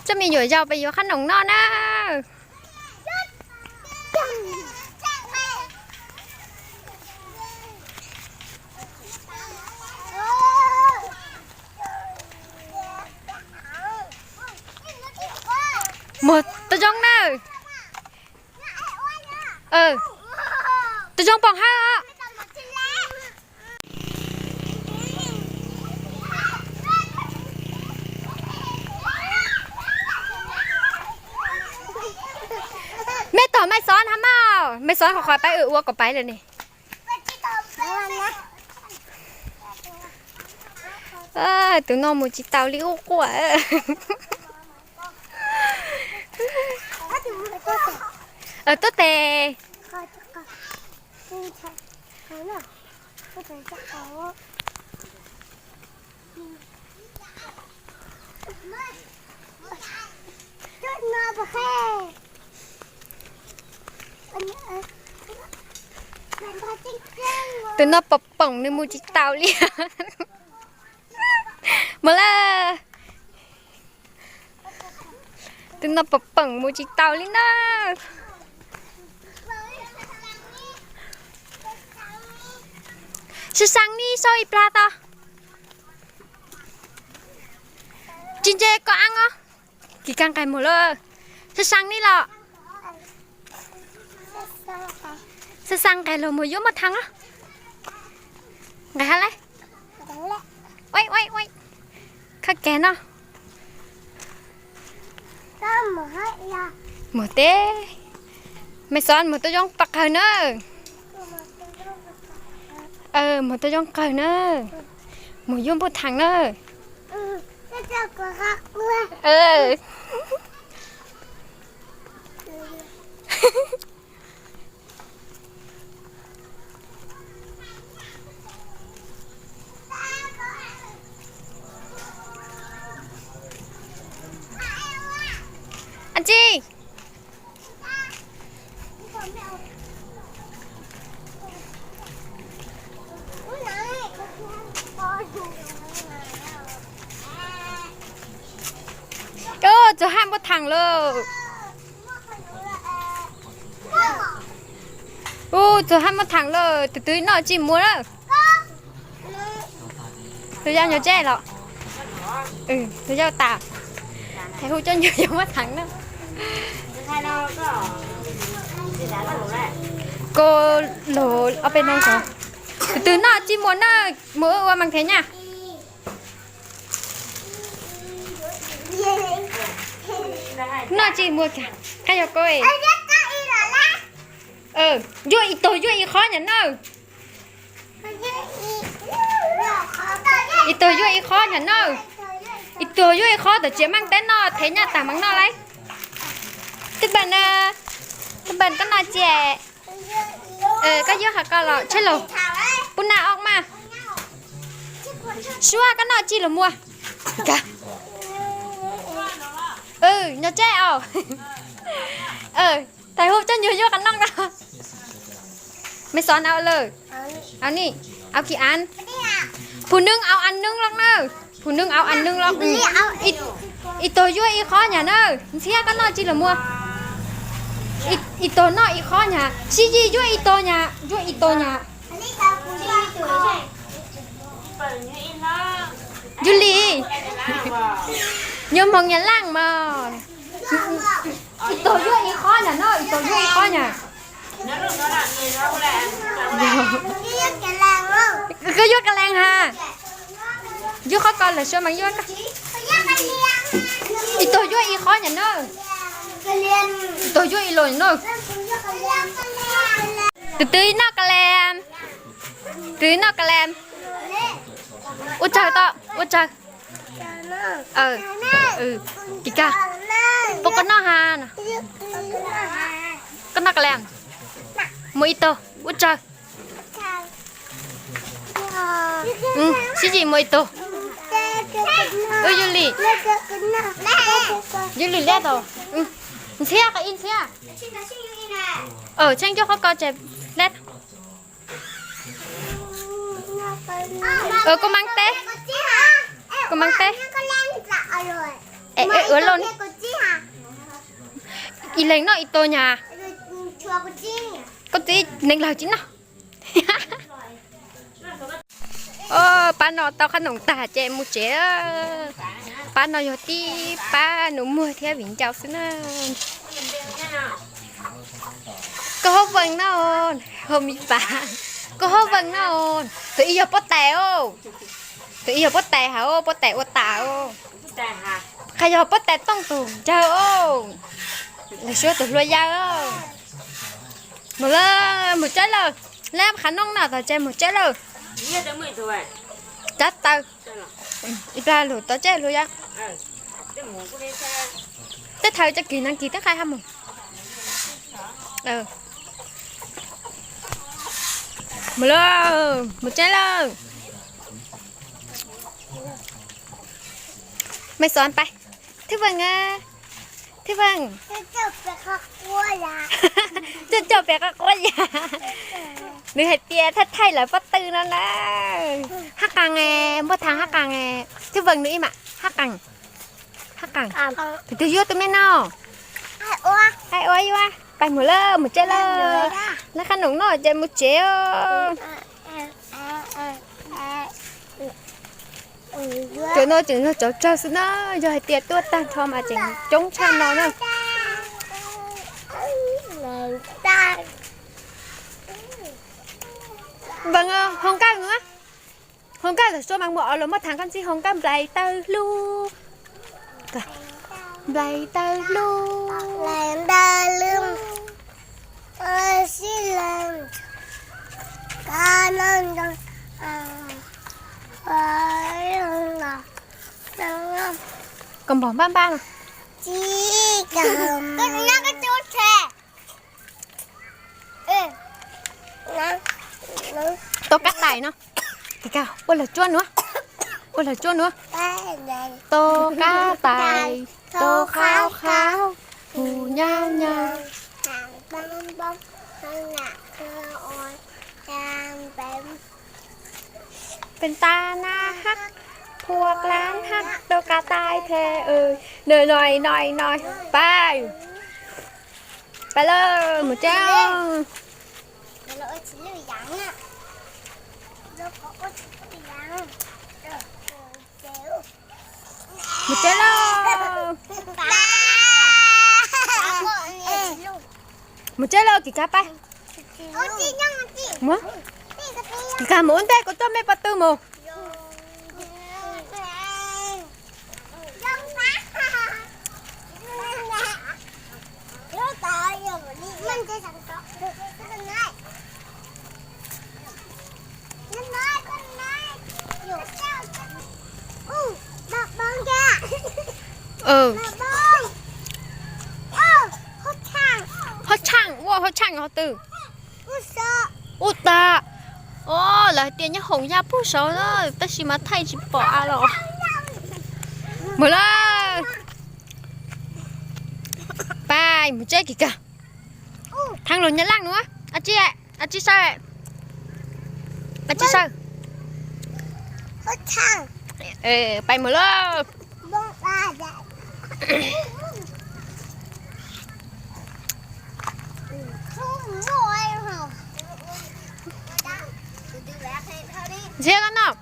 Coj me nyuam yaus pais yuav qhob noom noj na. Muag tau zoo na. Tau zoo poom hawb os. Mej tom Maiv Xov hab mas, Maiv Xov qhov qhov pab ua kom pab lawm ne. Tus no mus tsis tau li ub quaj. Tuab tes. Tus no pom poom nws mus tsis tau li. Mus lawm. Tus no pom poom mus tsis tau li na. Sab xaa ni sau ib plag tau. Tsis ntse koj ab os. Kis kaj nqes mus lawm. Sab xaa ni los. Sab xaa nqes los mus yuav muaj thav os. Nqes hab lawm. Khawb keg no. Mus teb. Maiv Xov mus tuaj zoo pab qawg na. Mus tuaj zoo qawg na. Mus yuav npuj thav na. Ab tsi. Txog hab npuj thav lawm. Ub, txog hab npuj thav lawm, tus twg noj tsis muaj lawm. Tus yau nyuag tseb los. Tus yau tas. Thaiv hu coj nyuag yuav muab thav na. Koj lug ob peb hnub ko. Tus twg noj tsis muaj na, mus ua mas thev nyaj. Noj tsis muaj, qab yog koj. Yuav ib tug yuav ib qhov nyam na. Ib tug yuav ib qhov nyam na. Ib tug yuav ib qhov, tam tsiam maaj teb noj, thev nyaj tas maam noj lauj. Thib paj, thib paj koj noj tsi? Koj yuav qhov ko los tsheb lug. Pub naj ob mas. Suab koj noj tsi los muag. Nyuag tseb os. Thaiv hu coj nyuag yuav qhov noj no. Maiv Xov na lawm. Au ni, au kis av. Phum nws au av nws los na. Phum nws au av nws los. Ib tug yuav ib qhov nyam na. Ntxhiab koj noj tsi los muag. Ib tug noj ib qhov nyam. Sib yig yuav ib tug nyam, yuav ib tug nyam. Yug li, nyuag moog nyam laaj mas. Ib tug yuav ib qhov nyam na, ib tug yuav ib qhov nyam. Koj yuav ka lees has? Yuav qhov ko lawm suav mas yuav. Ib tug yuav ib qhov nyam na. Ib tug yuav ib lus nyam na. Tus twg noj ka lees? Tus twg noj ka lees? Ua tsawg tau, ua tsawg. Kis kaj, puab koj noj has? Koj noj ka lees? Muaj ib tug, ua tsawg. Sib yig muaj ib tug. Yug li, yug li liab tau. Ntxhiab, qhov ib ntxhiab. Tsheej cuab qhov ko tseg liab. Kuv maam teb, kuv maam teb. Ua luaj. Ib leeg noj ib tug nyab. Koj txiv neeg laug tsis noj. Pab noj tau qab noom tag ces mus tsev. Pab no yog tib pab nus muag thiab viv ncaus xwb na. Koj haub vees no, haub mi pas. Koj haub vees no, tus ib yog pob tais os. Tus ib yog pob tais hauv, pob tais ua tas os. Qhov yog pob tais tooj tus ntsawg os. Lawv suab tus hlua yawg. Mus lawm, mus tsev lawm. Lab qhov noom no tag ces mus tsev lawm. Cab taw. Ib plag lug tau tsev lug yom. Tej thaum tso kis neeg kis twb qai ha mus. Mus lawm, mus tsev lawm. Mej xov pais. Thwj Veej, Thwj Veej, tuaj coj pem qab quab yas. Nws hais tias thaij thaij lawv pob tw no na. Hab qas, npauj thav hab qas. Thwj Veej nws ib mam hab qas. Hab qas. Tus twg yuav tus me no. Ai ua yuav. Pais mus lawm, mus tsev lawm. Lab qab noom no ces mus tsev. Cov no tseem yog cov tsawg xwb na, yog hais tias tuaj tag nrho mas tseem coob tshaj no na. Veej, hoo nkauj, hoo nkauj lawv suab mas muaj os, los muab thav koj ntxib hoo nkauj nplais taw hlub. Nplais taw hlub. Koj npog npab npab no. Tau kab tais no. Ua lawv tsuab nuav. Ua lawv tsuab nuav. Tau kab tais, tau qhau qhau, hu nyab nyab. Peb tas na hab, phua lab hab, tau kab tais the. Noj noj noj, pais. Pais lawm, mus tsev. Mus tsev lawm. Mus tsev lawm, Kis Kab pais. Kis Kab mus ua ntej, kuv coj mej pob tw mus. Hab tshaaj, ua hab tshaaj hov twg? Ua tas. Lawv hais tias nyob hoom yaj puag saud, tab sis mas thaij tsis pom a los. Mus lawm. Pais mus tsev Kis Kab. Thaab lug nyab laaj nuav, a tsi, a tsi saw, a tsi saw. Pais mus lawm. Ntxhiab koj noj.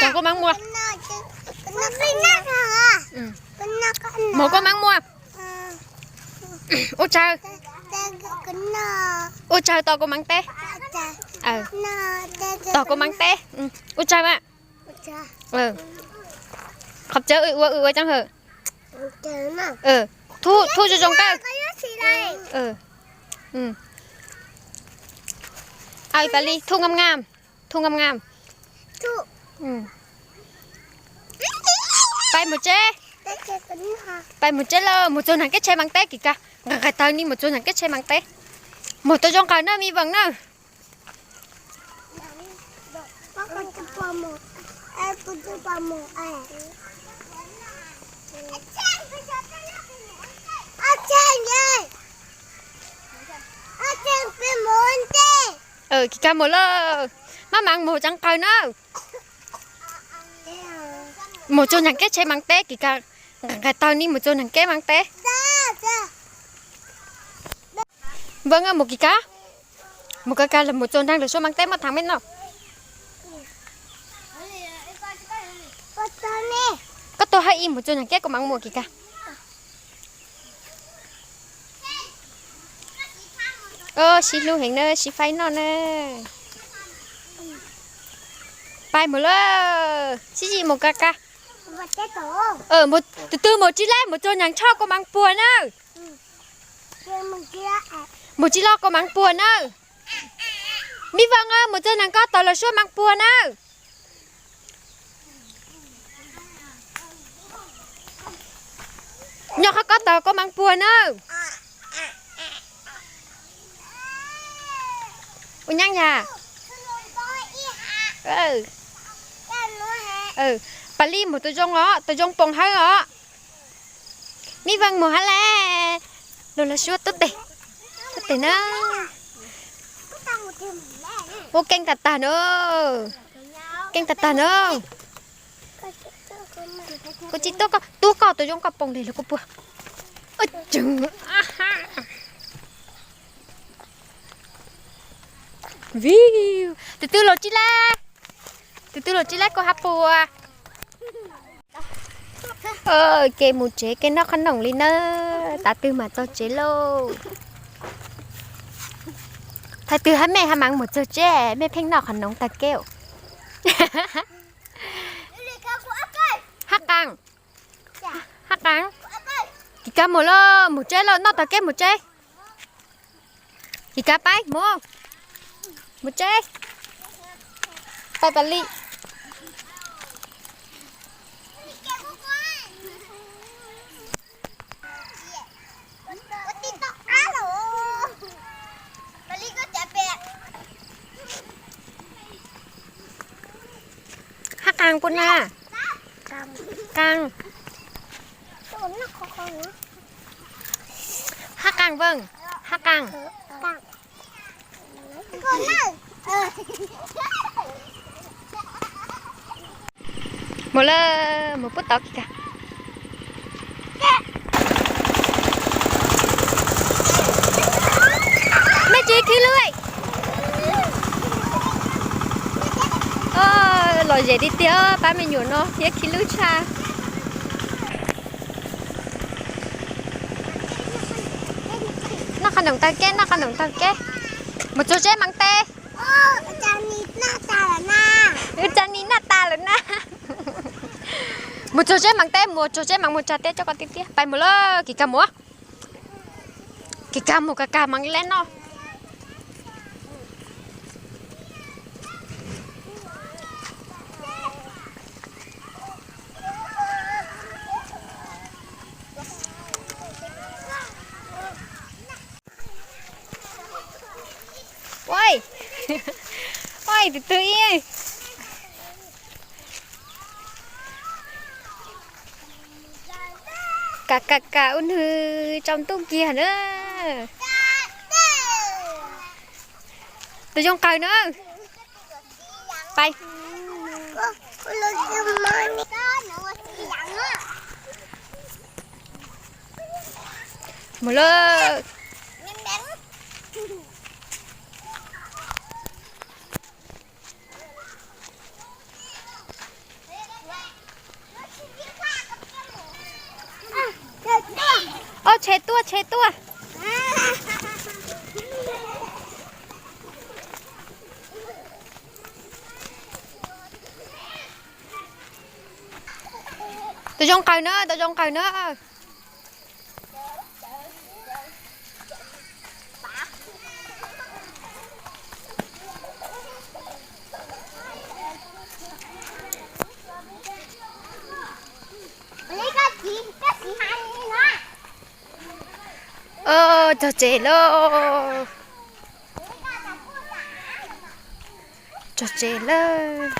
Tos koj maam muag. Mus koj maam muag. Ua tsawg. Ua tsawg tos kuv maam teb. Tos kuv maam teb. Ua tsawg mas. Qhov tseeb, ua ua tseeb hawm. Thu, thu zoo zoo kawg. Aw, ib pab li, thu ngam ngam, thu ngam ngam. Pais mus tsev. Pais mus tsev lawm, mus txug nraag teb chaws maam teb Kis Kab. Nqes nqes taw ni, mus txug nraag teb chaws maam teb. Mus tau zoo kawg na, me Veem na. Kis Kab mus lawm, maj maam mus tsev qaws na. Mus txug nraag teb chaws maam teb Kis Kab. Nqes taug ni mus txog nag keb Maam teb. Npawg, mus Kis Kab, mus Kab Kab los mus txog nag lawv suab Maam teb muaj thav me no. Koj tuaj hab ib mus txog nag keb kuv mam mus Kis Kab. Sib hlub heev na, sib faib noj na. Pais mus lawm, sib zim mus Kab Kab. Tus twg mus tsis laj mus txog nag tshoj kuv mam puag na. Mus tsis laj kuv mam puag na. Mib Vaj, mus txog nag koj tau lawv suab mam puag na. Nyob qhov koj tau koj mam puag na. Ua nyaab yag. Pas Lis mus tau zoo os, tau zoo poo hawb os. Mib Vaj mus hab le. Los lawv suab tub tes, tub tes na. Ua keej tag tag na, keej tag tag na. Kuv tsis tuaj koj, tuaj koj tau zoo koj poo le los kuv puag. Vim tus twg los tsis laj, tus twg los tsis laj kuv hab puag. Kev mus tsev kev noj qhov noom li na, tav twg mas txog tsev lauj. Thaum twg hab mej hab Maam mus txog tsev mej pheej noj qhov noom tag kev. Hab Qaas, hab Qaas, Kis Kab mus lawm, mus tsev lawm, noj tag kev mus tsev. Kis Kab pais mus, mus tsev. Pais Pas Lis. Hab Qaas puas na? Qaas. Hab Qaas Vee, hab Qaas. Mus lawm, mus pub tod Kis Kab. Mej tsis khi lub. Lom zem tiag tiag pab me nyuam no thiab khi lub tshaj. Noj qhov noom tag kev, noj qhov noom tag kev. Mus txog tsev Maam teb. Wb tsa ni naj tas lawm na. Mus txog tsev Maam teb, mus txog tsev Maam mus tsa teb coj koj tiag tiag. Pais mus lawm, Kis Kab mus. Kis Kab mus Kab Kab Maam le noj. Ua, ua tus twg ib. Kam kam kam ua nws tsaus ntuj kiag na. Tus zoo qawg na. Pais. Mus lawm. Au, tshev tuaj, tshev tuaj. Tus zoo qawg na, tus zoo qawg na. Txog tsev lawm. Txog tsev lawm.